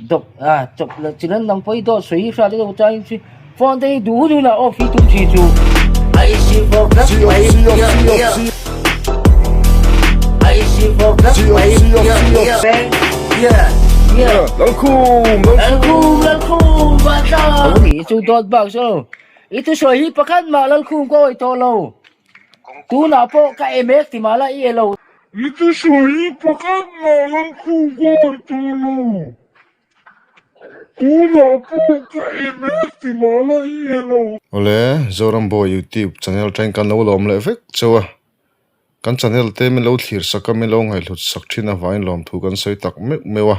Dawp a chawp leh chin an nang pawh i dawt sawi hi hriat ilo chuan in phone te hi duh hun hunah off hi tum thin chu. Lalkhum Lalkhum Lalkhum Vanthlang Ni chu dawt bak chu i thusawi hi pakhat mah Lalkhum ka awih tawh lo tunah pawh ka e mek ti mah la i e lo. I thusawi hi pakhat mah Lalkhum ka awih tawh lo tunah pawh ka e mek ti mah la i e lo. Awle, Zoram Boy YouTube channel atangin kan lo lawm leh vek chauh a. Kan channel te min lo thlir sak a, min lo ngaihhlut sak thin avangin lawmthu kan sawi tak meuh meuh a.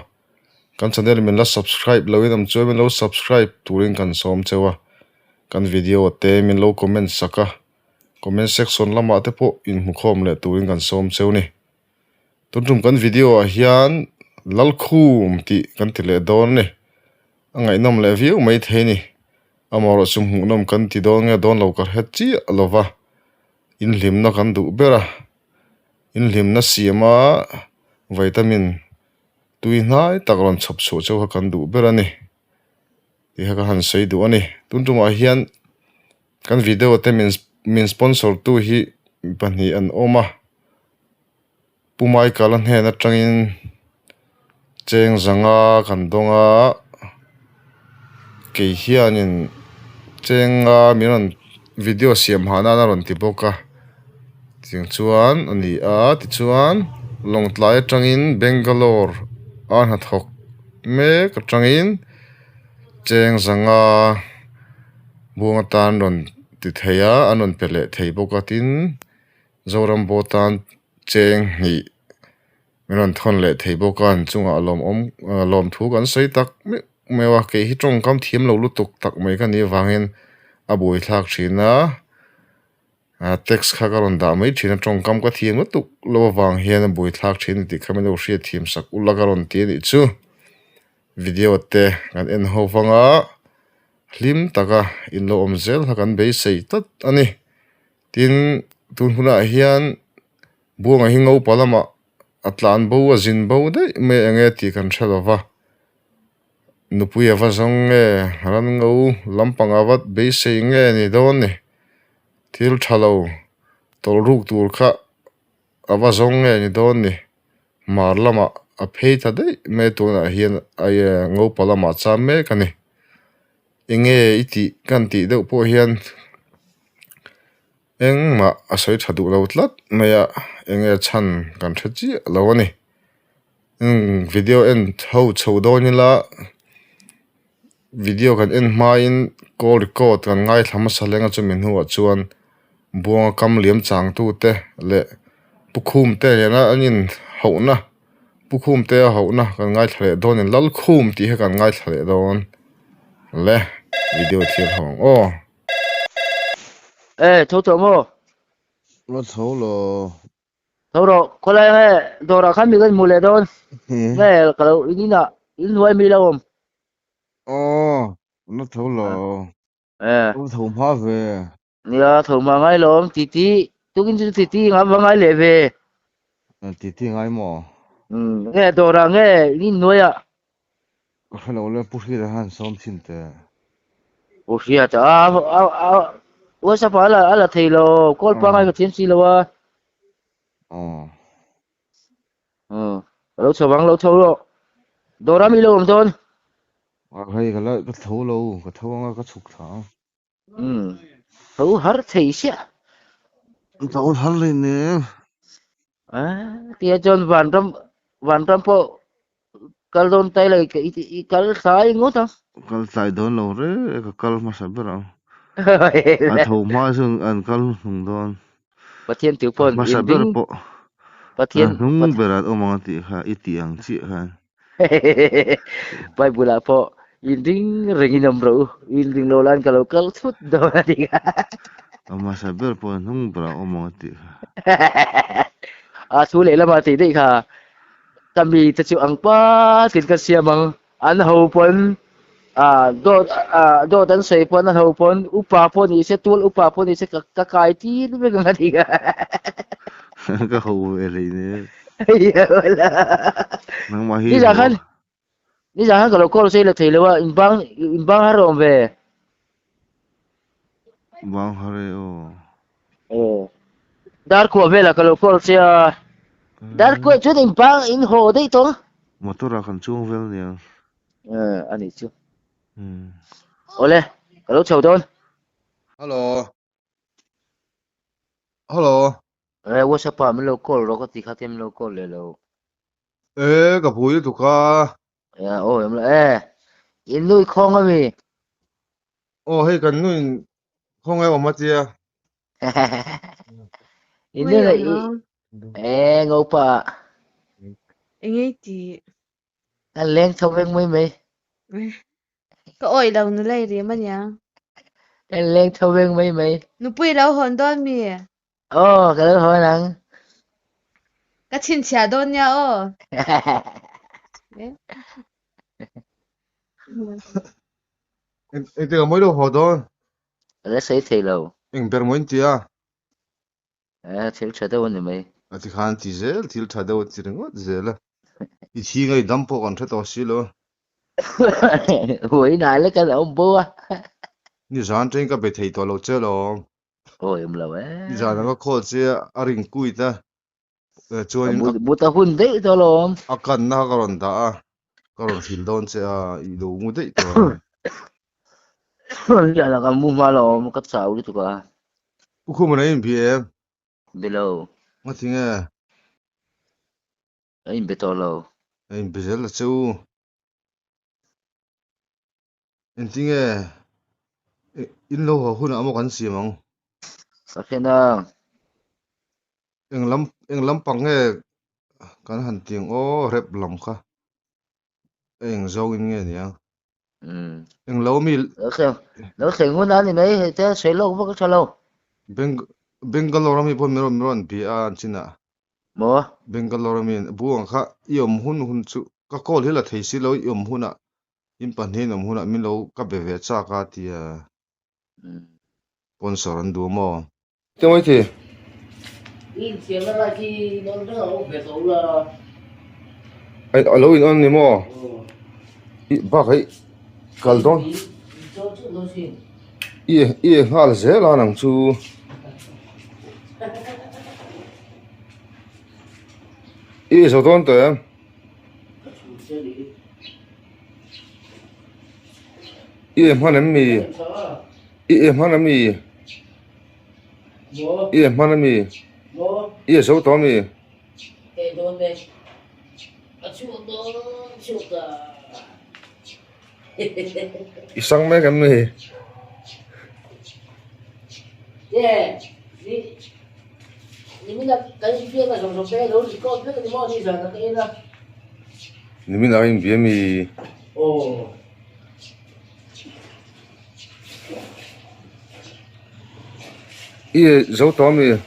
Kan channel min la subscribe loin awm chuan min lo subscribe turin kan sawm cheu a. Kan video te min lo comment sak a, comment section lamah te pawh inhmukhawm leh turin kan sawm cheu ni. Tun tum kan video ah hian Lalkhum tih kan ti leh dawn a ni. A ngaihnawm leh viau mai thei a ni. Amaherawhchu hmuhnawm kan ti dawn nge dawn lo ka hre chiah lo va. Inhlimna kan duh ber a, inhlimna siama vitamin tui hnai tak rawn chhawp chhuah chauh kha kan duh ber a ni tih kha ka han sawi duh a ni. Tun tumah hian kan video te min min sponsor tu hi pahnih an awm a, Pu Michael-a hnen atangin cheng zanga kan dawng a, kei hianin chenga min rawn video siam hah nan a rawn ti bawk a tiang chuan a ni a tichuan Lawngtlai atangin Bangalore a hnathawk mek atangin cheng zanga buang atan rawn ti thei a an rawn pe leh thei bawk a tin Zoram pawh tan cheng hnih min rawn thawn leh thei bawk a an chungah lawmawm lawmthu kan sawi tak meuh meuh a kei hi tawngkam thiam lo lutuk tak mai ka nih avangin a buaithlak thin a ah text kha ka rawn dah mai thin a tawngkam ka thiam lutuk lo avang hian a buaithlak thin a ni tih kha min lo hriatthiam sak ula ka rawn ti a nih chu video te kan en ho vang a hlim taka in lo awm zel kha kan beisei tlat a ni. Tin, tun hunah hian Buanga hi ngopa lamah a tlan bo a zin bo daih mai eng nge tih kan hre lo va, nupui a va zawng nge ran ngo lampang a va beisei nge ni dawn ni, thil tha lo tawlh ruk tur kha a va zawng nge ni dawn ni, mar lamah a phei ta daih mai tunah hian ngopa lamah a cham mek a ni. Enge i tih kan tih deuh pawh hian engmah a sawi tha duh lo tlat mai a enge chhan kan hre chiah lo a ni umm video en ho chho dawn ila video kan en hmain call record kan ngaithla hmasa leng a chumi hnuah chuan buanga kam liam chang tute leh pukhum te nena an in hauhna. Pu Khumte a hauhna kan ngaithla leh dawn in Lalkhum tih hi kan ngaithla leh dawn le video thil ho ang aw. E tho tawh maw? La tho lo. Tho rawh, khawlai nge dawrah khan mi kan hmu leh dawn. Nge ka lo in inah in hnuai mi lo awm. Aw, la tho lo. E. La tho hma ve. Nia tho hma ngai lo awm titi tukin chu titi nga va ngai leh ve. Titi ngai maw? Umm nge dawrah nge in inhnuaiah? Ka hre lo le Pu Hriata khan sawm thin teh. Pu Hriata a a a WhatsApp ah a la a la thei lo call pangai ka thiam si lo a. Aw. Umm ka lo chho vang lo tho rawh. Dawrah mi lo awm dawn? A hei ka la ka tho lo ka tho anga ka chhuk thla ang. Umm tho har thei sia. Tho har leh nen. A tia chuan vanram vanram pawh kal dawn tai lo i kal tlai ngawt ang. Kal tlai dawn lo re ka kal hmasa ber ang. A tho hma chu an kal hnung dawn. Pathian tu pawn hmasa ber pawh Pathian hnung ber an awm ang a tih kha i tih ang chiah khan. Bible ah pawh inring rengin awm rawh u, inring lo lan ka lo kal thut dawn a ni. A hmasa ber pawh hnung berah awm ang a tih kha. A thu leh lamah tih daih kha ka mi te chu ang patin ka siam ang, an ho pawn dawt dawt an sawi pawn an ho pawn upa pawh ni se tual upa pawh ni se ka kai tir vek ang a ti kha. Ka ho ve hlei nen. Nizan khan Nizan khan ka lo call che i la thei lo a, in bang in bang har awm ve. Bang har e aw. Aw. Darkhuah velah ka lo call che a. Darkhuah chuan in bang in haw daih tawh. Motor ah kan chuang vel nia. Eh, a nih chu. Awle, ka lo chho dawn. Hello. Hello. Eh, WhatsApp ah min lo call rawh ka ti kha tia min lo call leh lo. Eh, ka pui lutuk a. Eh, aw em la eh. In nui khawng ami. Aw, hei kan nuin khawng em awm a tia. In nui i eh ngopa. Engei ti. Kan leng chho vek mai mai. Ka awih lo nula i rem ania. Kan leng chho vek mai mai. Nupui lo hawn dawn mi? Aw, ka lo hawn ang. Ka chhinchhiah dawn nia aw. Engtik ah mawi lo haw dawn? Ka la sawi thei lo. Eng ber mawi in tia? Eh, thil tha deuh a ni mai. A ti khan ti zel, thil tha deuh a ti ringawt zel a. I thi ngei dam pawh kan hre tawh si lo. Huai nai lek an awm bo a. Nizan train ka be thei tawh lo che alawm. Awi awm lo eh. Nizan anga call che a ring kuit a. Chuanin a but a hun daih tawh alawm. A kanna ka rawn dah a, ka rawn hrilh dawn che a, i lo mu daih tawh a. Nizan ah ka mu hma alawm, ka chau lutuk a. Pu Khuma nen in bia em? Be lo. Ngati nge? A inbe tawh lo. A inbe zel ta che u. Engtinge in lo haw hunah maw kan siam ang? Ka hre nang. Eng lam eng lampang nge kan han ti ang aw rep lam kha. Eng zawngin nge nia? Eng lo mi Lo thleng lo thleng hun a ni mai hei te sawi lawk vak a tha lo. Beng Bangalore ami pawh min rawn min rawn bia a an chinah. Maw? Bangalore ami bu ang kha i awm hun hun chu ka call hi la thei si lo i awm hunah In pahnihin awm hunah min lo ka be ve chak a tia sponsor an duh maw? Ti mai thi. In thiamna lai khi nawn reng a awm ve tawh ula. Ai a lo in on ni maw? I bak hei kal dawn. I i nghal zel a nang chu. I zo dawn tawh em? I e hman em mi? I e hman a mi? I e hman a mi? I e zo tawh a mi? I sang mek em ni? Nimin ah in bia mi? I zo tawh ami?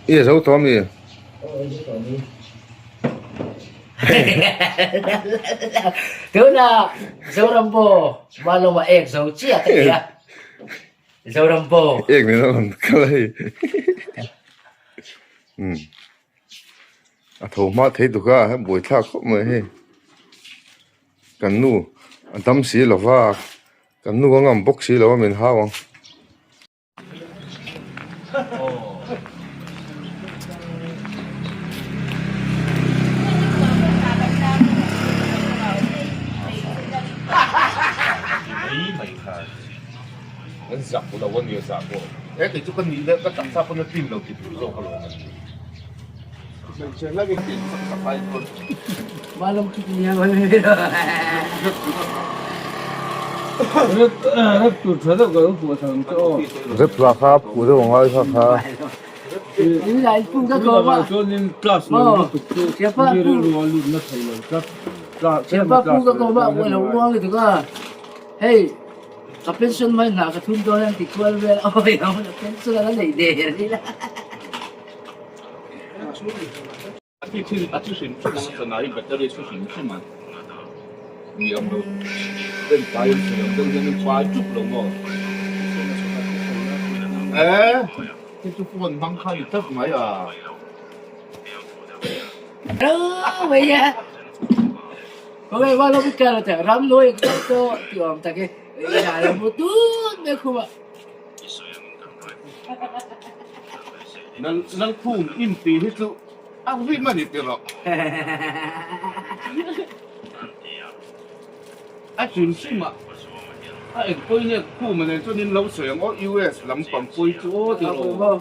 I zo tawh ami? Tuna Zorambo Maloma ek zo chiah ka ti a. Zorambo. Ek ni lo kal hei. Um. A tho hma thei tuk a he buai thlak khawp mai hei. Kan nu a dam si lo va kan nu a ngam bawk si lo a min hau ang. Rep hla kha phuh deuh ang ngai kha kha. Ka pension mai hna ka thum dawn an ti kual vel a awi ang a pension a la nei der ni la. Lalkhum in tih hi chu a rim a ni ti rawh. A hrim hrim a, a engpawi nge khum a nen chuan in lo sawi ang aw US lam pampui chu aw ti rawh.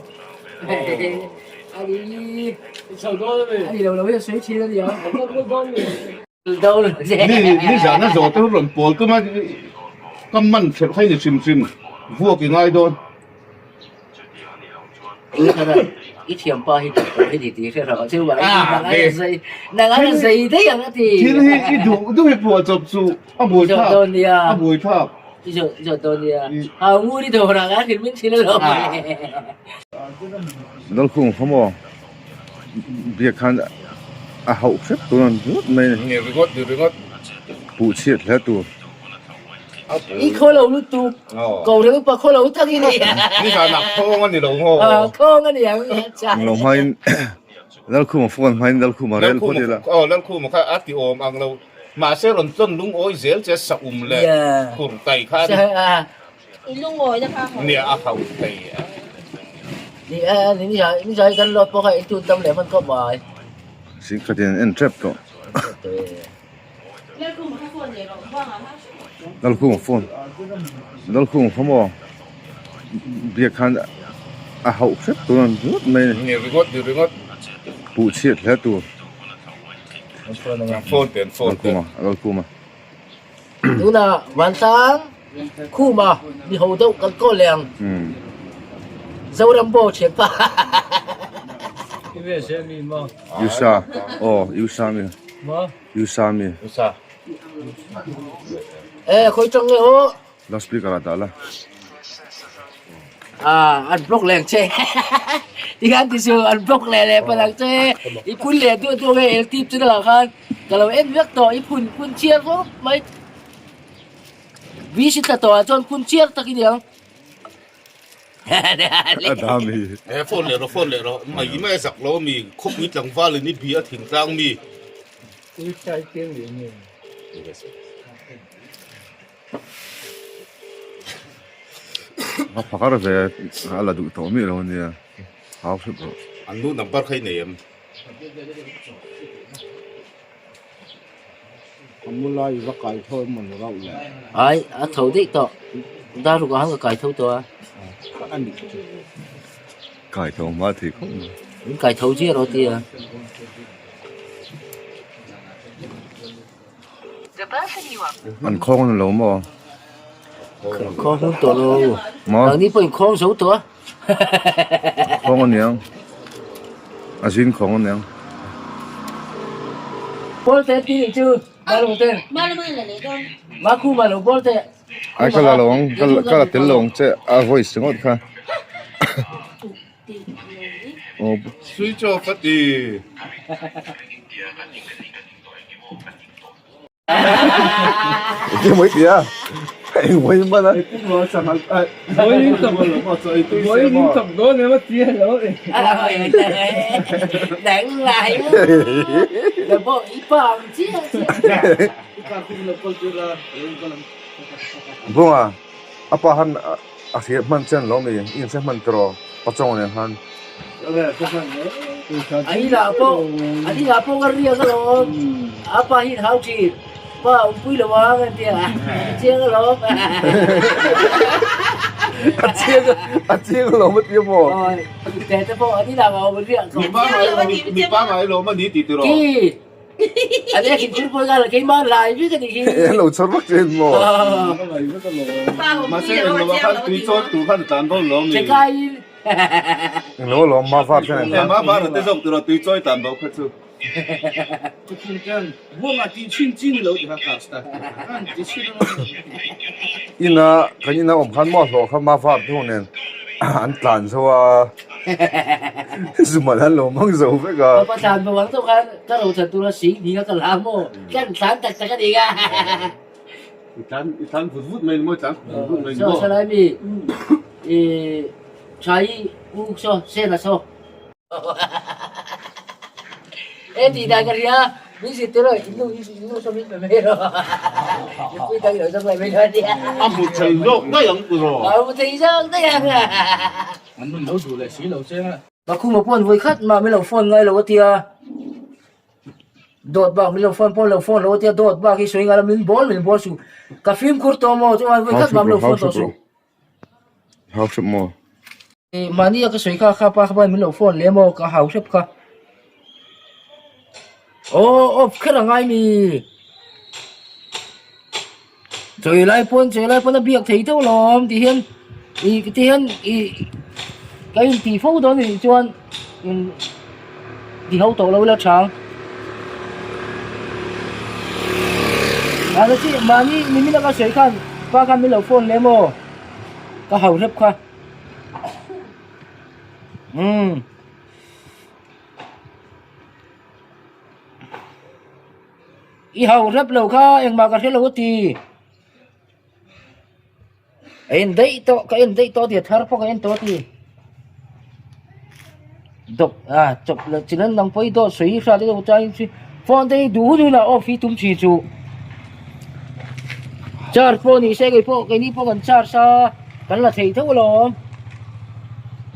Ni zan a zawh te rawn pawl tum a ka man hrelh kha i ni hrim hrim vuak i ngai dawn. I thiampa hi tih tawh hi ti hre rawh chu nang a zei daih ang a ti. Thil hi i duh duh hi phuah chawp chu a buai thlak a buai thlak. I zawh i zawh dawn nia a ngur i dawr ah khan min thil alawm. Lalkhung kha maw biak khan a hauh hrep tur a ni ringawt mai a ni. Ni ringawt ni ringawt. Puh chhiat hle tur. I khaw lo lutuk ko reng pa khaw lo tak i ni. Ni zan ah khawng a ni lo maw? Khawng a ni ang. Englo hmain Lalkhuma phone hmain Lalkhuma rel phawt ila. Aw Lalkhuma kha a ti awm ang lo. Mahse rawn tlawn lungawi zel che sa um leh khur tai kha a ni. I lungawi na kha a hau. Nia a hau thei a. Ni a ni ni zai kan lot pawh kha i tun tam leh hman khawp mai. Singkhatin an en tep tawh. Lalkhuma phone Lalkhuma kha maw biak khan a hauh hrep tur a ni ringawt mai a ni. Ni ringawt ni ringawt. Puh chhiat hle tur. Phone te an phone te. Lalkhuma Lalkhuma. Tuna Vantlang Khuma mi ho deuh kan kawl leh ang. Zoram bo thianpa. Usa aw Usa mi. Usa mi. Usa. E khawi tang nge aw. Loud speaker ah dah la. Ah an block leh ang che. Tikhan ti su an block leh leh palh ang che. I phun leh duah duah nge el tip chu lakah khan ka lo en vek tawh i phun phun chiar khawp mai. Bisi tla tawh ah chuan phun chiar tak i ni ang. A dah mi. E phone leh rawh phone leh rawh mai mai a zak lo ami khawpui tlangval in i bia thingtlang mi. A phakar ve a la duh tawh miah lo ania hau hrep rawh. An nu number kha i nei em? Ai a tho daih tawh dar ruk ah khan ka kai tho tawh a. Kai tho hma thei khawp mai. Min kai tho chiah rawh tia. An khawng a ni lo maw? Khawng hmun tawh lo. Nangni pawh in khawng zo tawh a. Khawng a niang. A zin khawng a niang. Ball te ti nih chu ma lo ten. Ma khu ma lo ball te. Ai ka la lo ang ka la tel lo ang che a voice ringawt kha. Aw. Switch off a ti. Enge mawi tia eng mawi hman a. Bunga a pa han a hriat hman chian lo mi in hre hman tiraw pachawng nen khan. A chiang a chiang alawm a ti maw? Mi pangai lawm a ni tih tiraw? Lo chhar vak che maw? Mahse englo ah khan tui chawi tur khan a tlan bo lo mi. Englo alawm ma var hian Eh ma var te zawk tura tui chawi tlan bo kha chu. Ina kan ina awm khan maw hlawh kha ma var te ho nen an tlan zo a zumal an lo hmang zo vek a. Papa tlan bo ang tawh khan ka ro chan tura sing hnih kha ka la maw kan tlan tak tak a ni ka. I tlan i tlan vut vut mai ni maw i tlan vut vut mai ni maw. Saw salai mi i tha i u saw sen a saw. E tih dan ka hria, min zirtir rawh, in nu in nu saw min pe mai rawh. Mipui dang ilo zawk mai mai dawn nia. A hmu thei zawk daih ang tiraw? A hmu thei zawk daih ang. An rawn lo duh leh si lo che a. Bakhuma pawn vawi khat mah min lo phone ngai lo a tia. Dawt bak min lo phone pawh lo phone lo a tia dawt bak hi sawi ngai lo min bawl min bawl suh. Ka fimkhur tawh maw chuan vawi khat mah min lo phone tawh suh. Hau hrep maw? Mahni a ka sawi kha kha pa kha min lo phone leh maw ka hau hrep kha. Aw off kher a ngai mi. Chawi lai pawn chawi lai pawn a biak thei deuh lawm ti hian i ti hian i ka in ti fo dawn anih chuan in ti ho tawh lo ila tha. Mahni chi mahni nimin a ka sawi khan pa khan min lo phone leh maw ka hau hrep kha umm. I hau hrep lo kha engmah ka hre lo a ti. A en daih tawh ka en daih tawh a ti a thar pawh ka en tawh a ti. Dawp ah chawp leh chin an nang pawh hi dawt sawi hi hriat deuh chuan phone te hi duh hun hunah off hi tum thin chu. Charge pawh ni se keipawh keini pawh kan charge a kan la thei tho alawm.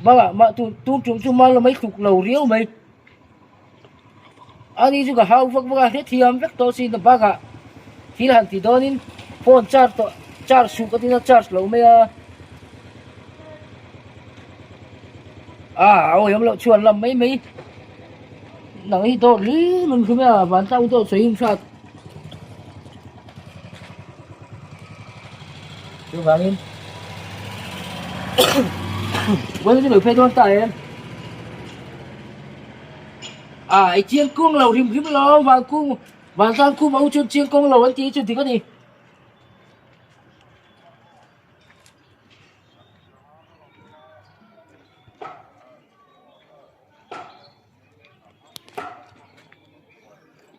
Bakah mah tun tum chu mal mai tluk lo riau mai. Ani chu ka hau vak vak a, hrethiam vek tawh sin bakah thil han ti dawnin phone charge tawh charge suh ka tina charge lo mai a. A awihawm loh chuan lam mai mai nang hi dawt hlim an hrum a vantlang dawt sawi in hrat chuvangin vawiin chu lo phei dawn ta em. A i chiang kung lo hrim hrim lo van kung van tlang khum a u chuan chiang kawng lo an tih hi chu dik a ni.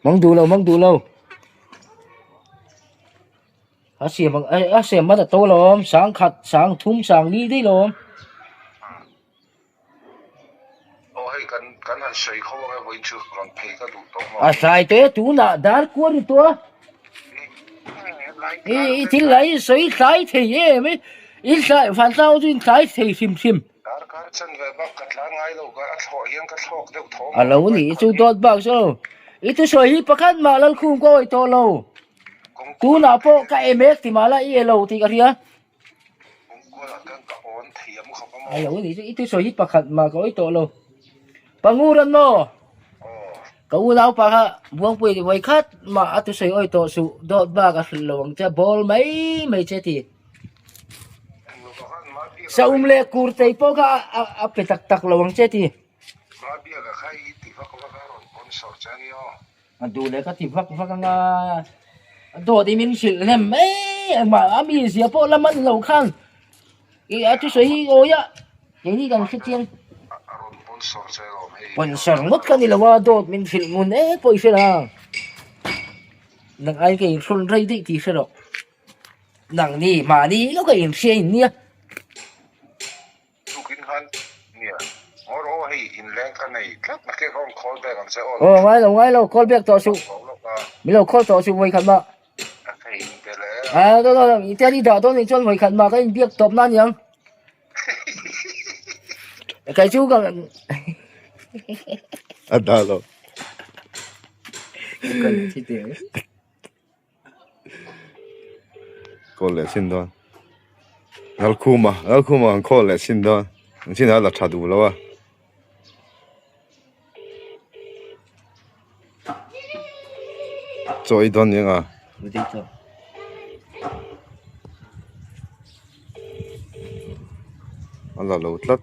Mang duh lo mang duh lo. A siam ang a siam man a to lawm sang khat sang thum sang li daih lawm. A hlai te tunah dar kual ri tawh a i i thil lai i sawi hlai thei em i i hlai vantlang chu in hlai thei hrim hrim a lo ni chu dawt bak chu i thusawi hi pakhat mah lalkhum ka awih tawh lo tunah pawh ka e mek ti mah la i e lo tih ka hria. A lo ni chu i thusawi hi pakhat mah ka awih tawh lo. Pangur an maw? Ka unau pa kha Buangpui vawi khat mah a thusawi awih tawh suh dawt bak a hrilh lo ang che bawl mai mai che ti. Saum leh kurtei pawh kha a pe tak tak lo ang che ti. A duh leh ka ti vak vak anga a dawt i min hrilh hnem mai engmah a mi zia pawh la man lo khan i a thusawi hi awi a keini kan hre chiang sponsor ngawt ka ni lo a dawt min hrilh ngun em pawh i hre la nang ai ka inhrawn rei daih tih hre rawh nang ni mahni lo ka inhria in nia. Tukin khan nia ngawr aw hei inleng ka nei tlat na kek rawn call back ang che aw. Aw ngai lo ngai lo call back tawh suh. Min lo call tawh suh vawi khat mah. A thei in pe leh. A no no no i te ni dah dawn nih chuan vawi khat mah ka in biak tawp na niang. Kai chu ka A dah lo. Call leh chin dawn Lalkhuma Lalkhuma an call leh chin dawn an chin a la tha duh lo a. Chaw ei dawn nia nga. A la lo tlat.